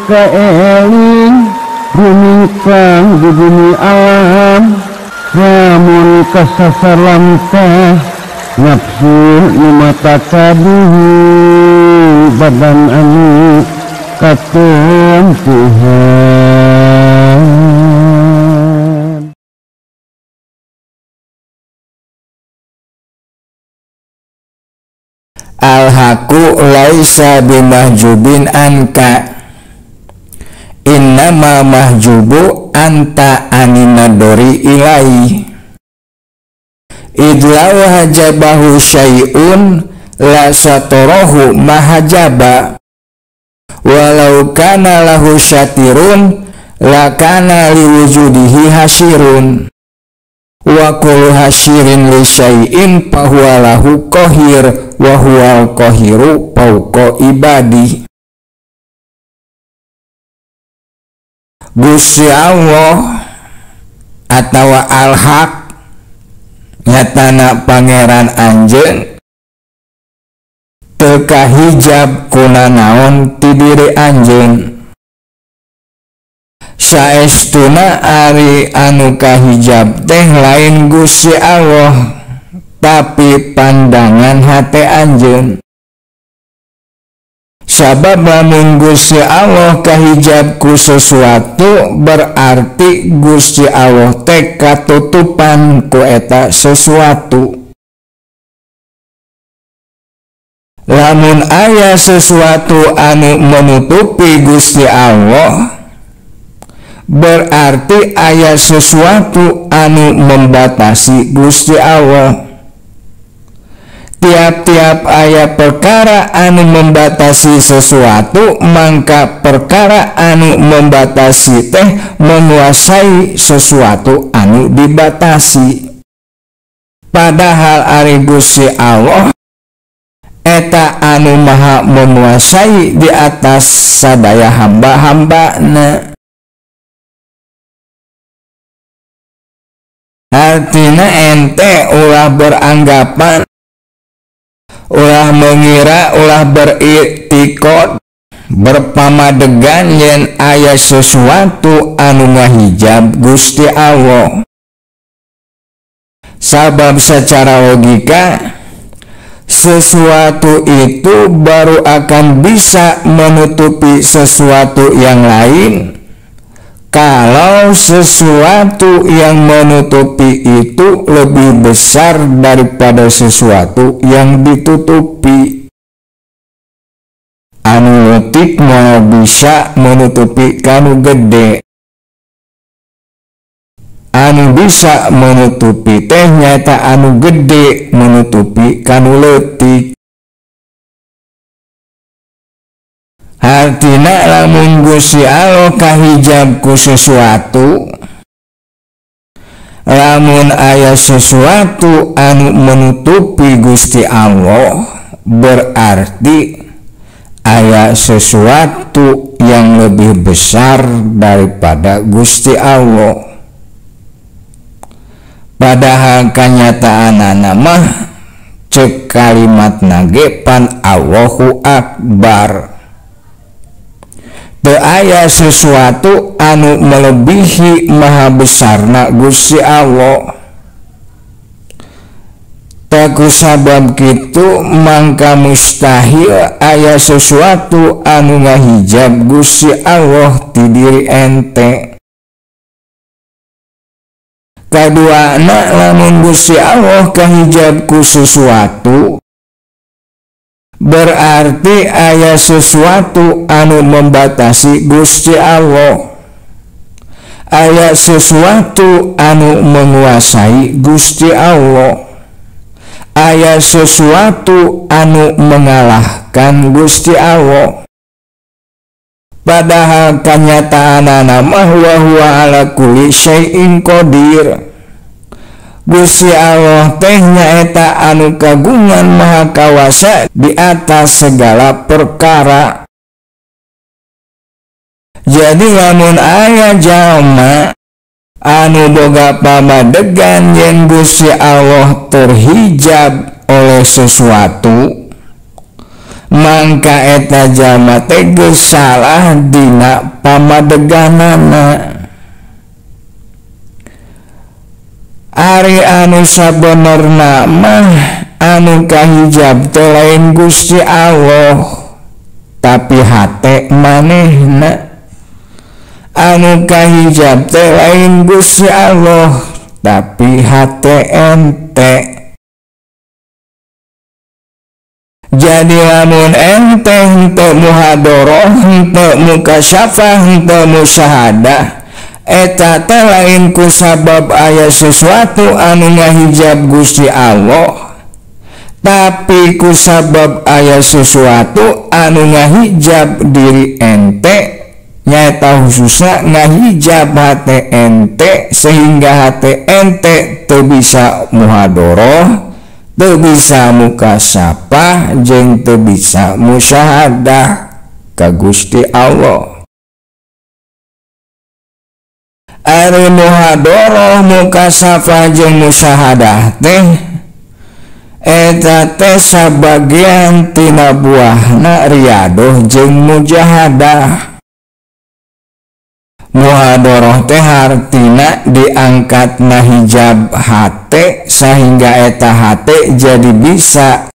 kaeling rumingkang di bumi alam lamun kasasar lamtah nafsu nu mata kaduhu badan anu katempuhan. Al-haqu laisa bimahjubin anka innama mahjubu anta aninadori ilai idlau hajabahu syai'un la satorohu mahajaba walau kana lahu syatirun la kana liwujudihi hasirun wa kullu hasirin li syai'in fahuwa lahu qahir wa huwal qahiru fawqa ibadi. Gusti Allah atawa al-haq nyatana pangeran anjeun teu kahijab kuna naon ti diri anjeun. Saestuna ari anu kahijab teh lain Gusti Allah tapi pandangan hate anjeun. Sabab lamun Gusti Allah kahijab ku sesuatu berarti Gusti Allah teh katutupan ku eta sesuatu. Lamun aya sesuatu anu menutupi Gusti Allah berarti aya sesuatu anu membatasi Gusti Allah. Tiap-tiap aya perkara anu membatasi sesuatu mangka perkara anu membatasi teh menguasai sesuatu anu dibatasi. Padahal ari Gusti Allah eta anu maha menguasai di atas sadaya hamba-hambana. Artina ente ulah beranggapan, ulah mengira, ulah beriktikad, berpamadegan yen aya sesuatu anu ngahijab Gusti Allah. Sabab secara logika sesuatu itu baru akan bisa menutupi sesuatu yang lain kalau sesuatu yang menutupi itu lebih besar daripada sesuatu yang ditutupi. Anu leutik moal bisa menutupi kanu gede. Anu bisa menutupi teh nyaeta anu gede menutupi kanu leutik. Hartina lamun Gusti Allah kahijab ku sesuatu, lamun aya sesuatu anu menutupi Gusti Allah berarti aya sesuatu yang lebih besar daripada Gusti Allah. Padahal kanyataanana mah cek kalimatna ge pan Allahu Akbar. Teu aya sesuatu anu melebihi maha besarna Gusti Allah. Teu kusabab kitu mangka mustahil aya sesuatu anu ngahijab Gusti Allah ti diri ente. Kaduana lamun Gusti Allah kahijab ku sesuatu berarti aya sesuatu anu membatasi Gusti Allah. Aya sesuatu anu menguasai Gusti Allah. Aya sesuatu anu mengalahkan Gusti Allah. Padahal kanyataanana mah wa huwa ala kulli syai'in qadir. Gusti Allah teh nyaeta anu kagungan maha kawasa di atas segala perkara. Jadi lamun aya jalma anu boga pamadegan yen Gusti Allah terhijab oleh sesuatu, Mangka eta jalma teh geus salah dina pamadeganana. Ari anu sabenerna mah anu kahijab teh lain Gusti Allah, tapi hate manehna. Anu kahijab teh lain Gusti Allah, tapi hate ente. Jadi lamun ente henteu muhadoroh, henteu mukasyafah, henteu musyahadah, eta teh lain ku sabab aya sesuatu anu ngahijab Gusti Allah, tapi ku sabab aya sesuatu anu ngahijab diri ente, nyaeta khususna ngahijab hate ente, sehingga hate ente teu bisa muhadoroh, teu bisa mukasapah, jeung teu bisa musyahadah ka Gusti Allah. Ari muhadoroh, mukasafah jeung musyahadah teh eta teh sabagian tina buahna riadoh jeung mujahadah. Muhadoroh teh hartina diangkatna hijab hate sehingga eta hate jadi bisa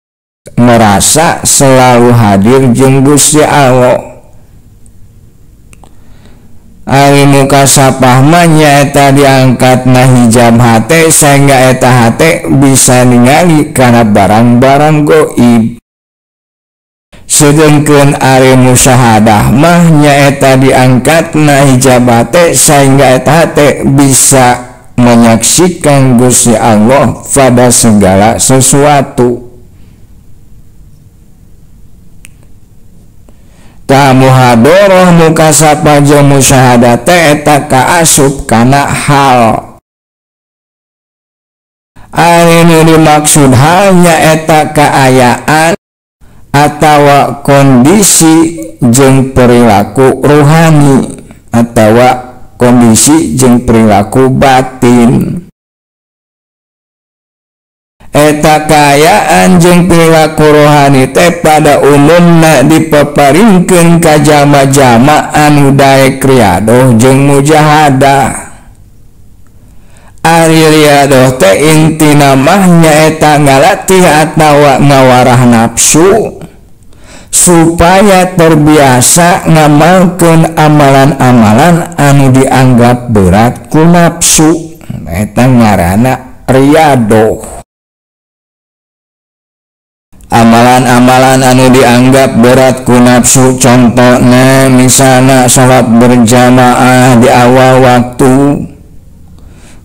merasa selalu hadir jeung Gusti Allah. Ari mukasapah mah nyaeta diangkatna hijab hate sehingga eta hate bisa ningali kana barang-barang goib. Sedengkeun ari musyahadah mah nyaeta diangkatna hijab hate sehingga eta hate bisa menyaksikan Gusti Allah pada segala sesuatu. Ta muhadoroh, mukasapah jeung musyahadah teh eta kaasup kana hal. Ari nu dimaksud hal nyaeta kaayaan atawa kondisi jeung perilaku ruhani atawa kondisi jeung perilaku batin. Eta kaayaan jeung perilaku rohani teh pada umumna dipaparingkeun ka jalma-jalma anu daek riadoh jeung mujahadah. Ari riadoh teh intina mah nyaeta ngalatih atawa ngawarah nafsu supaya terbiasa ngamalkeun amalan-amalan anu dianggap berat ku nafsu. Eta ngaranna riadoh. Amalan-amalan anu dianggap berat ku nafsu, contohna misalna salat berjamaah di awal waktu,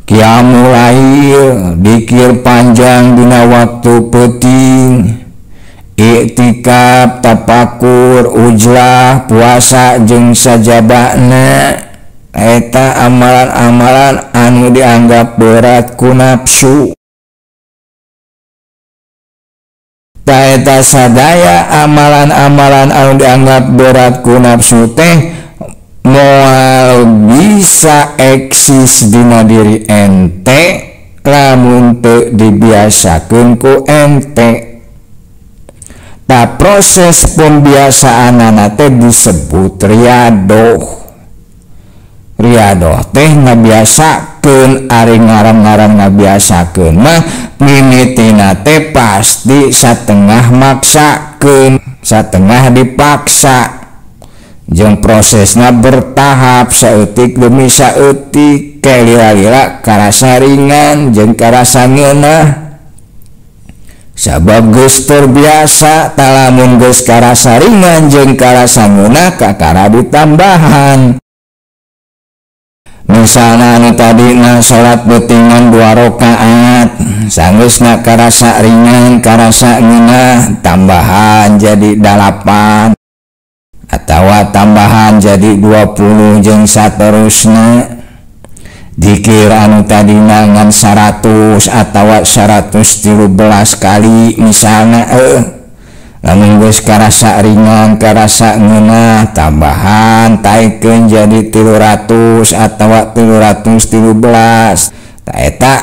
qiyamul lail, dikir panjang dina waktu peuting, iktikaf, tapakur, ujlah, puasa jeung sajabana. Eta amalan-amalan anu dianggap berat ku nafsu. Ta eta sadaya amalan-amalan anu dianggap berat ku nafsu teh moal bisa eksis dina diri ente lamun teu dibiasakeun ku ente. Ta proses pembiasaanana teh disebut riadoh. Riadoh teh ngabiasakeun, ari ngaran-ngaran ngabiasakeun mah mimitina teh pasti satengah maksakeun, satengah dipaksa. Jeung prosesna bertahap saeutik demi saeutik, kelila-lila karasa ringan jeung karasa ngeunah. Sabab geus terbiasa, talamun geus karasa ringan jeung karasa ngeunah kakara ditambahan. Misalna anu tadina salat beutingan 2 rakaat, sanggeusna karasa ringan karasa ngeunah, tambahan jadi 8 atawa tambahan jadi 20 jeung saterusna. Dikir anu tadina ngan 100 atawa 113 kali misalna, lamun geus karasa ringan karasa ngeunah, tambahan taikeun jadi 300 atawa 313. Ta eta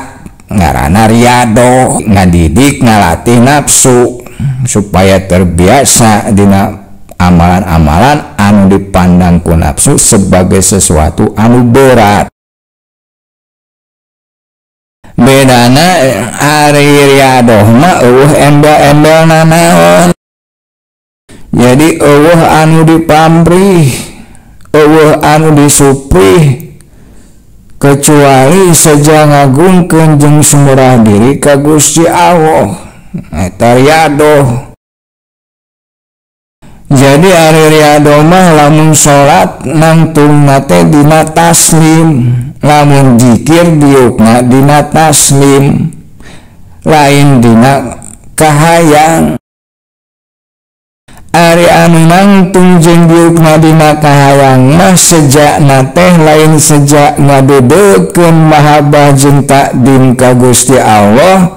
ngaranna riadoh, ngadidik ngalatih nafsu. supaya terbiasa dina amalan-amalan anu dipandang ku nafsu sebagai sesuatu anu berat. Bedana ari riadoh mah eueuh embel-embel nanaon. Jadi eueuh anu dipamrih, eueuh anu disuprih kecuali seja ngagungkeun jeung sumurah diri ka Gusti Allah. Eta riadoh. Jadi ari riadoh mah lamun salat nangtungna teh dina taslim, lamun zikir diukna dina taslim, lain dina kahayang. Ari anu nangtung jeung diukna dina kahayang mah sejakna teh lain sejak ngadedekeun mahabbah jeung takdim ka Gusti Allah,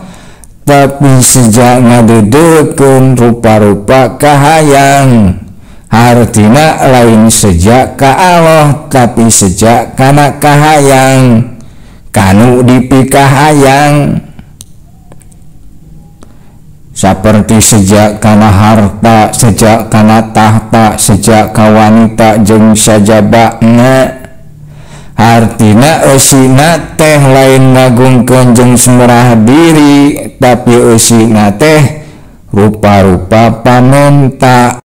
tapi sejak ngadedekeun rupa-rupa kahayang. Hartina lain sejak ka Allah, tapi sejak kana kahayang, kanu dipikahayang. Seperti sejak kana harta, sejak kana tahta, sejak ka wanita jeung sajabana. Hartina eusina teh lain ngagungkeun jeung sumrah diri, tapi eusina teh rupa-rupa pamenta.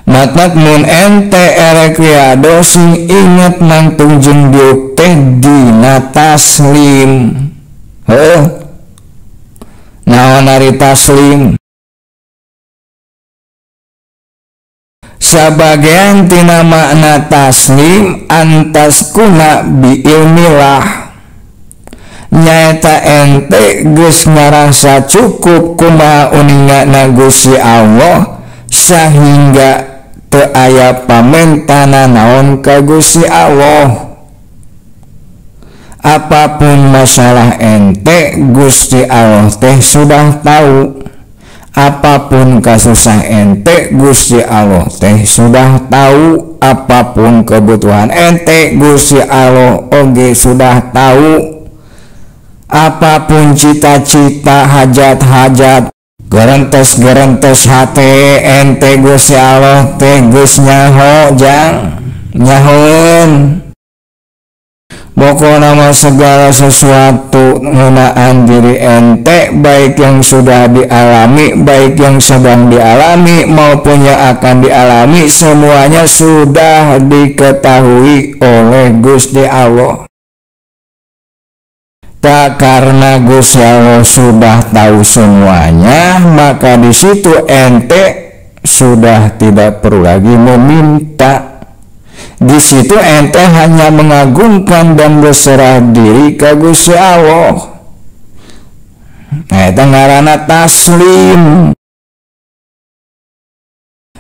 Matak mun ente erek riado sing inget nangtung jeung diuk teh dina taslim. Heuh. Naon ari taslim? Sabagean tina makna taslim antas kuna bi ilmilah, nyaeta ente geus ngarasa cukup kumaha uningana Gusti Allah sahingga teu aya pamentana naon ka Gusti Allah. Apapun masalah ente, Gusti Allah teh sudah tahu. Apapun kasusah ente, Gusti Allah teh sudah tahu. Apapun kebutuhan ente, Gusti Allah oge sudah tahu. Apapun cita-cita, hajat-hajat, gerentes-gerentes hate ente, Gusti Allah teh geus nyaho jang nyahoeun. Pokokna mah segala sesuatu ngeunaan diri ente, baik yang sudah dialami, baik yang sedang dialami, maupun yang akan dialami, semuanya sudah diketahui oleh Gusti Allah. Tak karena Gusti Allah sudah tahu semuanya, maka di situ ente sudah tidak perlu lagi meminta. Di situ ente hanya mengagungkan dan berserah diri ke Gusti Allah. Nah, eta ngaranna taslim.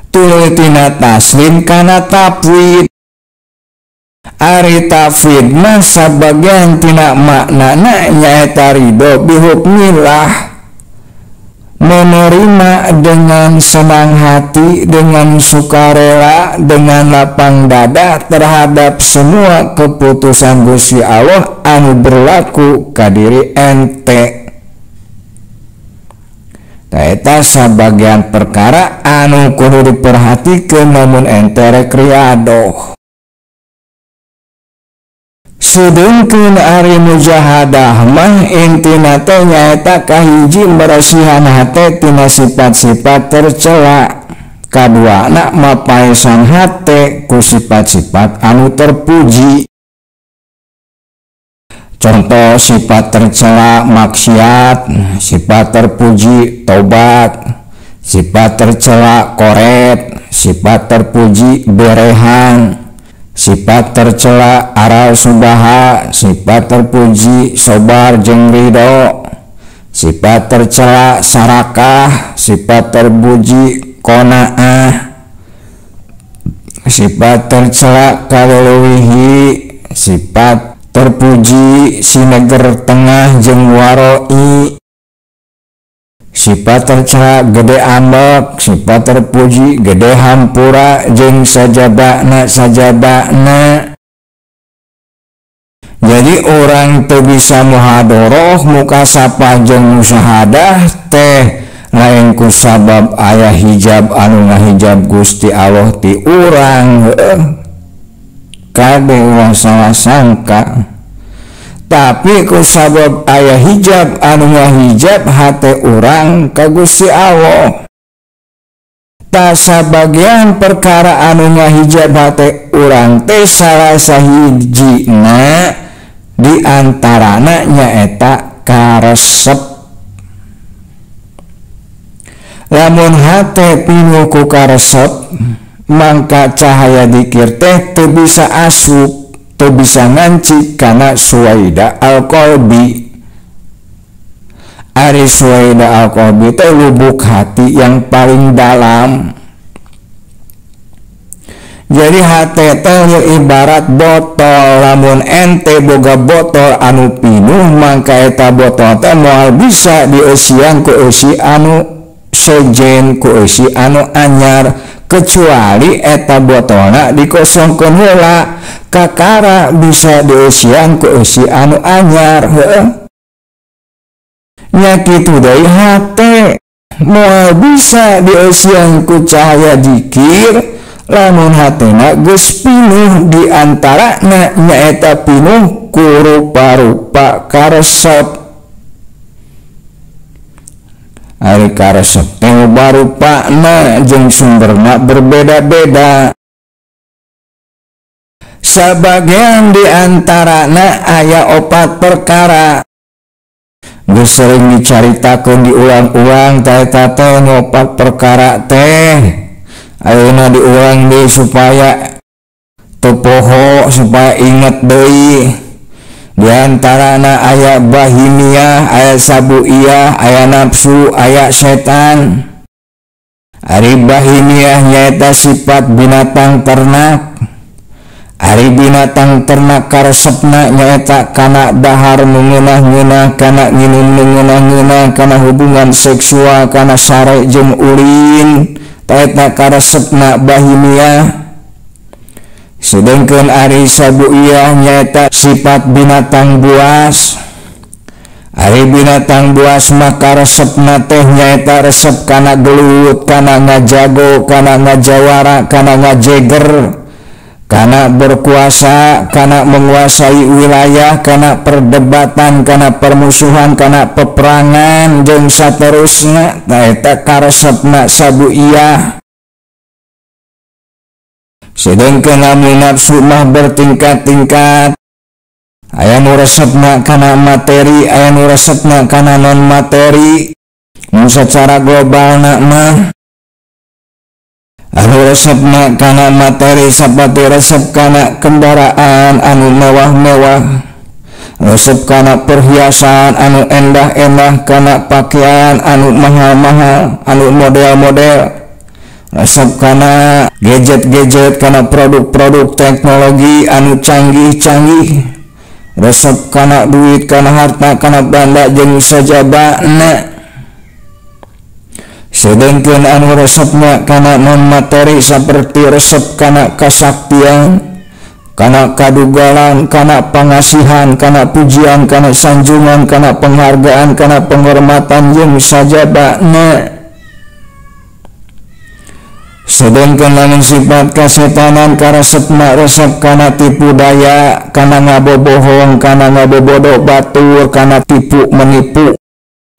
Tuluy tina taslim kana tafwid. Ari tafwid mah sabagian tina maknana nyaeta ridho bihukmillah, menerima dengan senang hati, dengan sukarela, dengan lapang dada terhadap semua keputusan Gusti Allah anu berlaku ka diri ente. Eta sabagian perkara anu kudu diperhatikeun lamun ente rek riadoh. Sedengkeun ari mujahadah mah intina teh nyaeta kahiji meresihan hate tina sifat-sifat tercela, kaduana mapaesan hate ku sifat-sifat anu terpuji. Contoh sifat tercela maksiat, sifat terpuji tobat, sifat tercela koret, sifat terpuji berehan, sifat tercela aral subaha, sifat terpuji sobar jeung ridho, sifat tercela sarakah, sifat terpuji qonaah, sifat tercela kaleuwihi, sifat terpuji sineger tengah jeung waroi, sifat tercela gede ambek, sifat terpuji gede hampura jeung sajabana sajabana. Jadi orang teu bisa muhadoroh mukasapah jeung musyahadah teh lain ku sabab aya hijab anu ngahijab Gusti Allah ti urang. Kade ulah salah sangka. Tapi ku sabab aya hijab anu ngahijab hate urang ka Gusti Allah. Ta sabagian perkara anu ngahijab hate urang teh salah sahijina di antarana nyaeta karesep. Lamun hate pinuh ku karesep, mangka cahaya dikir teh teu bisa asup, teu bisa nganci kana suwaida alqalbi. Ari suwaida alqalbi teh lubuk hati yang paling dalam. Jadi hate teh ibarat botol, lamun ente boga botol anu pinuh mangka eta botol teh moal bisa dieusian ku eusi anu sejen, ku eusi anu anyar, kecuali eta botolna dikosongkeun heula kakara bisa dieusian ku eusi anu anyar. Heuh nya kitu deui hate moal bisa dieusian ku cahaya dikir lamun hatena geus pinuh, di antarana nyaeta pinuh ku rupa-rupa karesep. Ari karesep teh barupana jeung sumberna berbeda-beda. Sabagian di antarana aya opat perkara. Geus sering dicaritakeun diulang-ulang teh eta teh opat perkara teh. Ayeuna diulang deui supaya teu poho, supaya inget deui. Di antarana aya bahimiyah, aya sabuiyah, aya nafsu, aya setan. Ari bahimiyah nyaeta sifat binatang ternak. Ari binatang ternak karesepna nyaeta kana dahar nu ngeunah-ngeunah, kana nginum nu ngeunah-ngeunah, kana hubungan seksual, kana sare jeung ulin. Eta karesepna bahimiyah. Sedangkan ari sabuiyah nyaeta sifat binatang buas. Ari binatang buas mah karesepna teh nyaeta resep kana gelut, kana ngajago, kana ngajawara, kana ngajeger, kana berkuasa, kana menguasai wilayah, kana perdebatan, kana permusuhan, kana peperangan jeung saterusna. Eta karesepna sabuiyah. Sedangkan lamun nafsu mah bertingkat-tingkat. Aya nu resepna kana materi, aya nu resepna kana non materi. Mun secara globalna mah anu resepna kana materi sapati resep kana kendaraan anu mewah-mewah, resep kana perhiasan anu endah-endah, kana pakaian anu mahal-mahal, anu model-model, resep kana gadget-gadget, kana produk-produk teknologi anu canggih-canggih, resep kana duit, kana harta, kana banda jeung sajabana. Sedangkan anu resepna kana non materi seperti resep kana kasaktian, kana kadugalan, kana pangasihan, kana pujian, kana sanjungan, kana penghargaan, kana penghormatan jeung sajabana. Sedangkan lamun sifat kasetanan karesepna resep kana tipu daya, kana ngabobohong, kana ngabobodo batur, kana tipu menipu,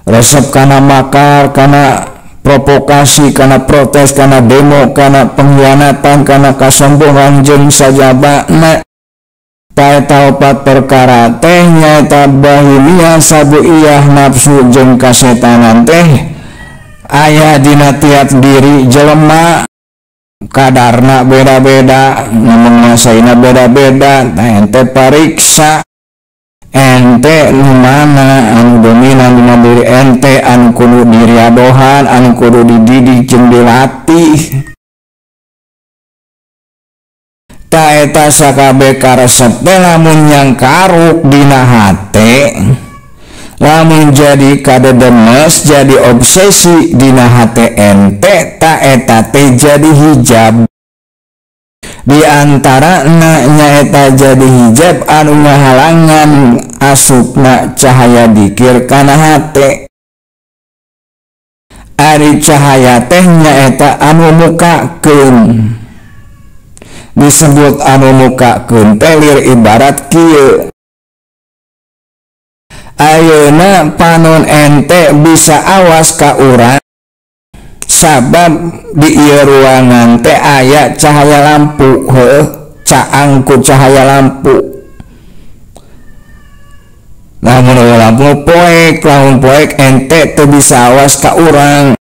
resep kana makar, kana provokasi, kana protes, kana demo, kana pengkhianatan, kana kasombongan jeung sajabana. Ta opat perkara teh nyaeta bahimiyah, sabuiyah, nafsu jeung kasetanan teh aya dina tiap diri jelema, kadarna beda-beda, menguasaina beda-beda. Tah ente pariksa ente nu mana anu dominan dina diri ente, anu kudu diriadohan, anu kudu dididik jeung dilatih. Ta eta sakabeh karesep teh lamun nyangkaruk dina hate, lamun jadi kadedemes, jadi obsesi dina hate ente, ta eta teh jadi hijab. Di antara nyaeta jadi hijab anu ngahalangan asupna cahaya dikir kana hate. Ari cahaya teh nyaeta anu mukakeun. Disebut anu mukakeun teh lir ibarat kieu. Ayeuna panon ente bisa awas ka urang sabab di ieu ruangan teh aya cahaya lampu, heuh, caang ku cahaya lampu. Lamun lampu poek, lamun poek ente teu bisa awas ka urang.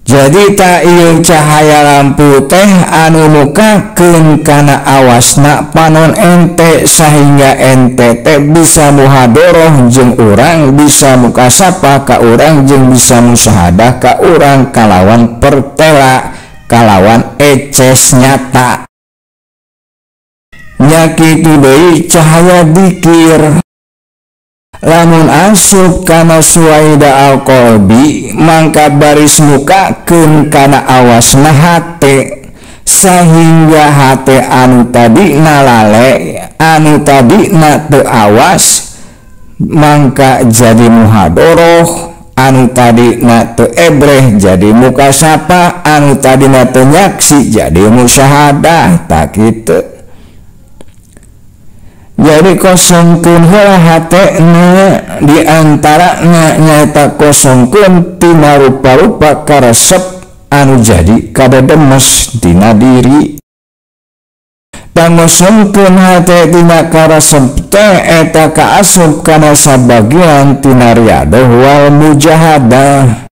Jadi tak ieu cahaya lampu teh anu mukakeun kana awasna panon ente sehingga ente teh bisa muhadoroh jeung urang, bisa mukasapa ka urang, jeung bisa musyahadah ka urang kalawan pertela, kalawan eces nyata. Nya kitu deui cahaya dikir. Lamun asup kana suwaida alqalbi mangka baris mukakeun kana awasna hate sehingga hate anu tadi nalale, anu tadi na teu awas mangka jadi muhadoroh, anu tadi na teu ebreh jadi mukasapa, anu tadi na teu nyaksi jadi musyahadah. Tak kitu. Jadi kosongkeun heula hatena, di antarana nyaeta kosongkeun tina rupa-rupa karesep anu jadi kadademes dina diri. Tangosongkeun hate tina karesep teh eta kaasup kana sabagian tina riadoh wal mujahadah.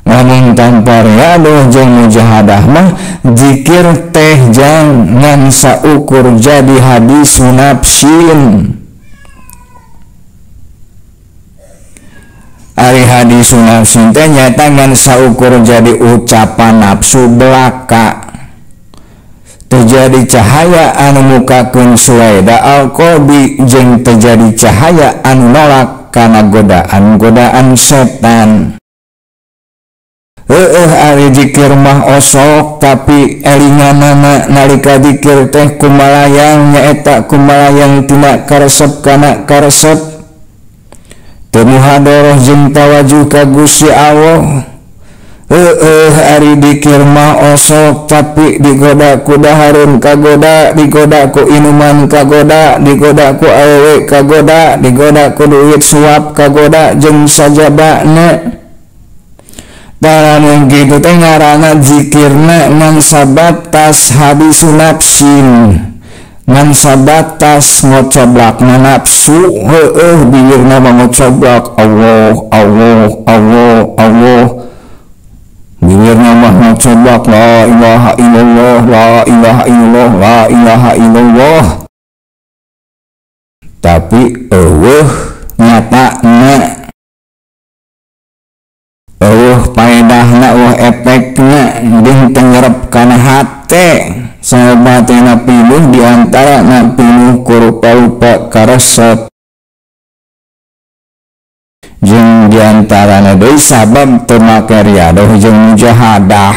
Namun tanpa riadoh jeung mujahadah mah zikir teh jangan saukur jadi hadis nafsin. Ari hadis nafsin teh nyata ngan saukur jadi ucapan nafsu belaka. Terjadi cahaya anu mukakeun suwaida alqalbi jeung terjadi cahaya anu nolak kana godaan-godaan setan. Heueuh ari zikir mah osok tapi elinganana nalika zikir teh kumalayang nyaeta kumalayang tina karesep kana karesep teu muhadoroh jeung tawajuh ka Gusti Allah. Heueuh ari zikir mah osok tapi digoda ku dahareun kagoda, digoda ku inuman kagoda, digoda ku awewe kagoda, digoda ku duit suap kagoda jeung sajabana. Lamun kitu teh ngaranna zikirna ngan sabatas hadisu nafsin, ngan sabatas ngocoblakna nafsu. Heueuh bibirna mah ngocoblak Allah Allah Allah Allah, bibirna mah ngocoblak la ilaha illallah la ilaha illallah la ilaha illallah, tapi eueuh nyatana, eueuh paedahna, eueuh efekna jeung teu nyerep kana hate. Sabatena piluh di antara na piluh ku rupa-rupa karesep jeung di antarana deui sabab teu make riadoh jeung mujahadah.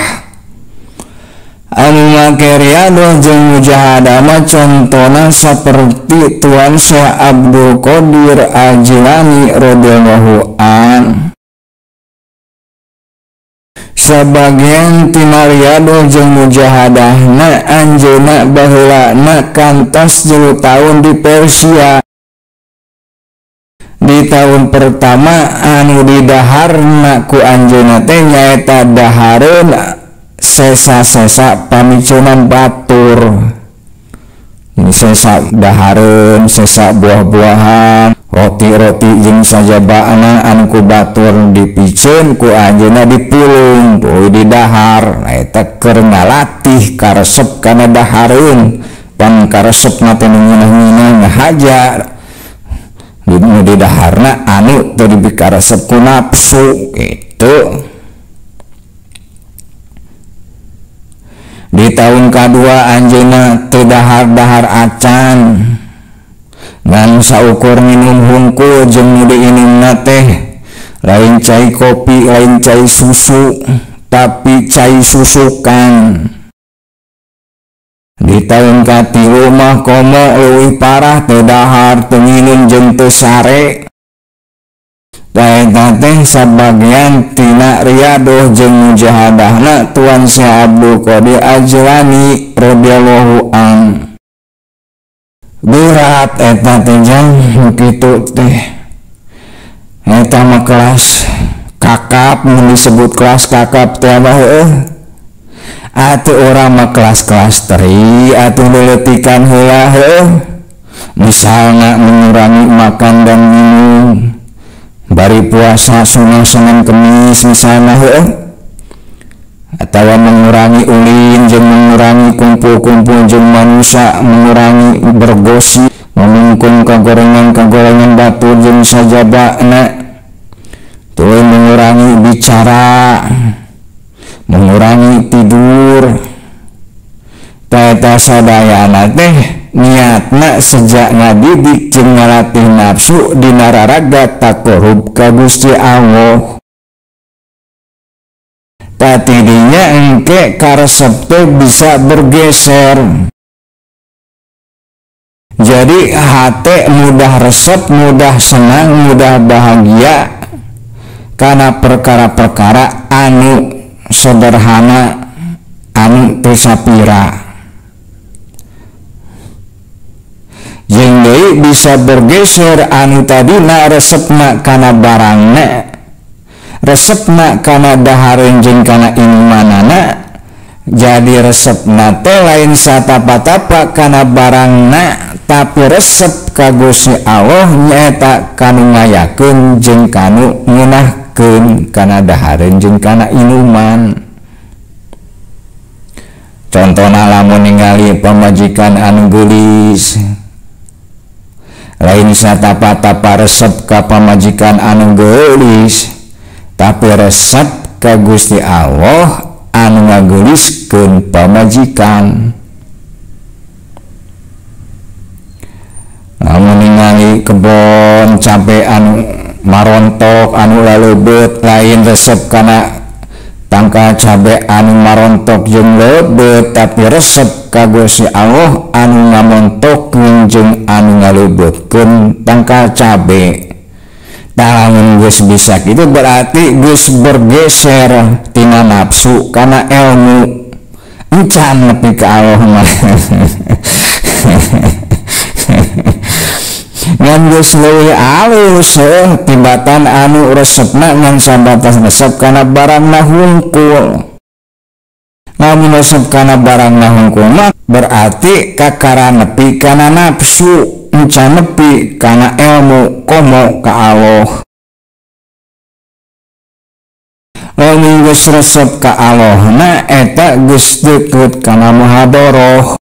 Anu make riadoh jeung mujahadah mah contona saperti Tuan Syekh Abdul Qadir Al-Jilani radhiyallahu an. Sabagian tina riadoh jeung mujahadahna anjeunna baheulana kantos 3 tahun di Persia. Di tahun pertama anu didaharna ku anjeunna teh nyaeta dahareun sesa-sesa pamicunan batur. Ini sesa dahareun, sesa buah-buahan, roti-roti jeung sajabana anu ku batur dipiceun ku anjeunna dipulung tuluy didahar. Nah eta keur ngalatih karesep kana dahareun, pan karesepna teh nu ngeunah-ngeunah ngahaja nu didaharna anu teu dipikaresep ku nafsu kitu. Di tahun kadua anjeunna teu dahar-dahar acan, ngan saukur minum hungkul jeung nu diinumna teh lain cai kopi, lain cai susu, tapi cai susukan. Di tahun katilu mah komo leuwih parah teu dahar teu nginum jeung teu sare. Eta teh sabagian tina riadoh jeung mujahadahna Tuan Syekh Abdul Qadir Al-Jilani radhiyallahu an. Berat eta teh jang kitu teh. Eta mah kelas kakap, mun disebut kelas kakap teh mah heueuh. Atuh urang mah kelas-kelas teri atuh leuletikan heula heueuh. Misalna mengurangi makan dan minum, bari puasa sunah Senin Kemis misalna heueuh, atawa mengurangi ulin jeung mengurangi kumpul-kumpul jeung manusia, mengurangi bergosip, memungkung kagorengan-kagorengan batur jeung sajabana, tuluy mengurangi bicara, mengurangi tidur. Eta sadayana teh niatna sejak ngadidik jeung ngalatih nafsu dina raraga taqarrub ka Gusti Allah. Tadinya engke karesep teh bisa bergeser. Jadi hate mudah resep, mudah senang, mudah bahagia karena perkara-perkara anu sederhana, anu teu sapira. Jeung deui bisa bergeser anu tadina resepna kana barangna, resepna kana dahareun jeung kana inumanana, jadi resepna teh lain satapa-tapa kana barangna, tapi resep ka Gusti Allah nyaeta kanu ngayakeun jeung kanu ngeunahkeun kana dahareun jeung kana inuman. Contona lamun ningali pamajikan anu geulis, lain satapa-tapa resep ka pamajikan anu geulis, tapi resep ka Gusti Allah anu ngageuliskeun pamajikan. Lamun ningali kebon cabe anu marontok anu laleubet, lain resep kana tangkal cabe anu marontok jeung leubet, tapi resep ka Gusti Allah anu ngamontokkeun jeung anu ngaleubetkeun tangkal cabe. Lamun geus bisa kitu berarti geus bergeser tina nafsu kana ilmu, encan nepi ka Allah mah. Ngan geus leuwih alus heuh tibatan anu resepna ngan sabatas resep kana barangna hungkul. Lamun resep kana barangna hungkul mah berarti kakara nepi kana nafsu, encan nepi kana ilmu komo ka Allah. Lamun geus resep ka Allahna eta geus deukeut kana muhadharah.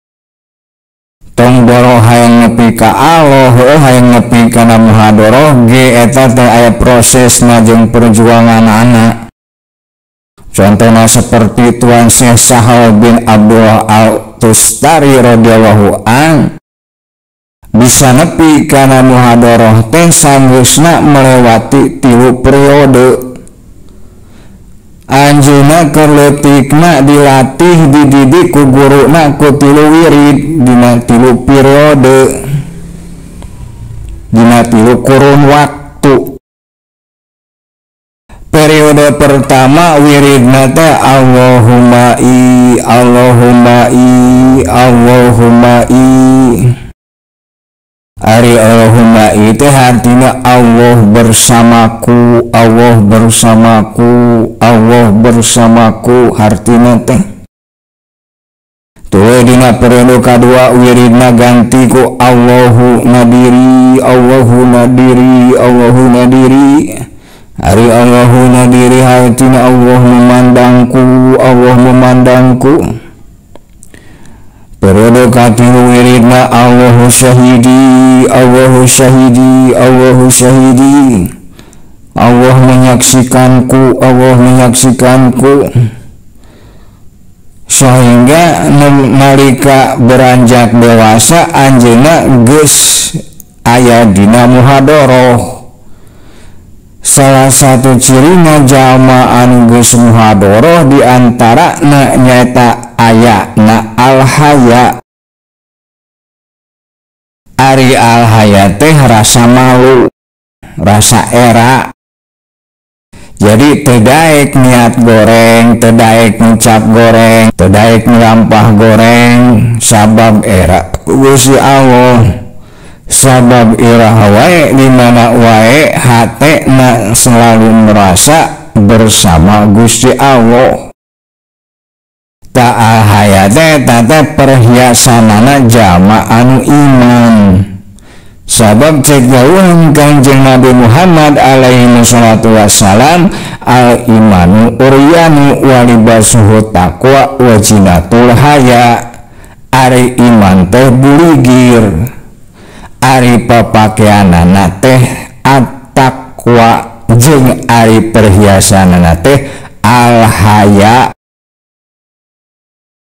Tong boro hayang nepi ka Allah, heuh hayang nepi kana muhadharah ge eta teh aya prosesna jeung perjuanganana. Contohna seperti Tuan Syekh Sahal bin Abdullah Al-Tustari radhiyallahu an, bisa nepi kana muhadharah teh sanggeusna melewati 3 periode. Anjeunna keur leutikna dilatih dididik ku guruna ku 3 wirid dina 3 periode, dina 3 kurun waktu. Periode pertama wiridna teh Allahumma i, Allahumma i, Allahumma i. Ari Allahumma i teh artinya Allah bersamaku, Allah bersamaku, Allah bersamaku hartina teh. Tuluy dina periode kadua wiridna ganti ku Allahu nadiri, Allahu nadiri, Allahu nadiri. Ari Allahu nadiri hartina Allah memandangku, Allah memandangku. Periode katilu wiridna Allahu syahidi, Allahu syahidi, Allahu syahidi. Allah menyaksikanku, Allah menyaksikanku. Sehingga nalika beranjak dewasa anjeunna geus aya dina muhadharah. Salah satu cirina jalma anu geus muhadoroh di antarana nyaeta ayana al-haya. Ari al-haya teh rasa malu, rasa era. Jadi teu daek niat goreng, teu daek ngucap goreng, teu daek nglampah goreng, sabab era ku Gusti Allah. Sabab iraha wae di mana wae hatena selalu merasa bersama Gusti Allah. Ta al-haya teh teh perhiasanana jalma anu iman. Sabab cek dawuhan Kangjeng Nabi Muhammad alaihi salatu wassalam, al imanu uryanu walibasuhu taqwa wa jinatul haya. Ari iman teh buligir, ari papakeanana teh at-taqwa, jeung ari perhiasanana teh al-haya.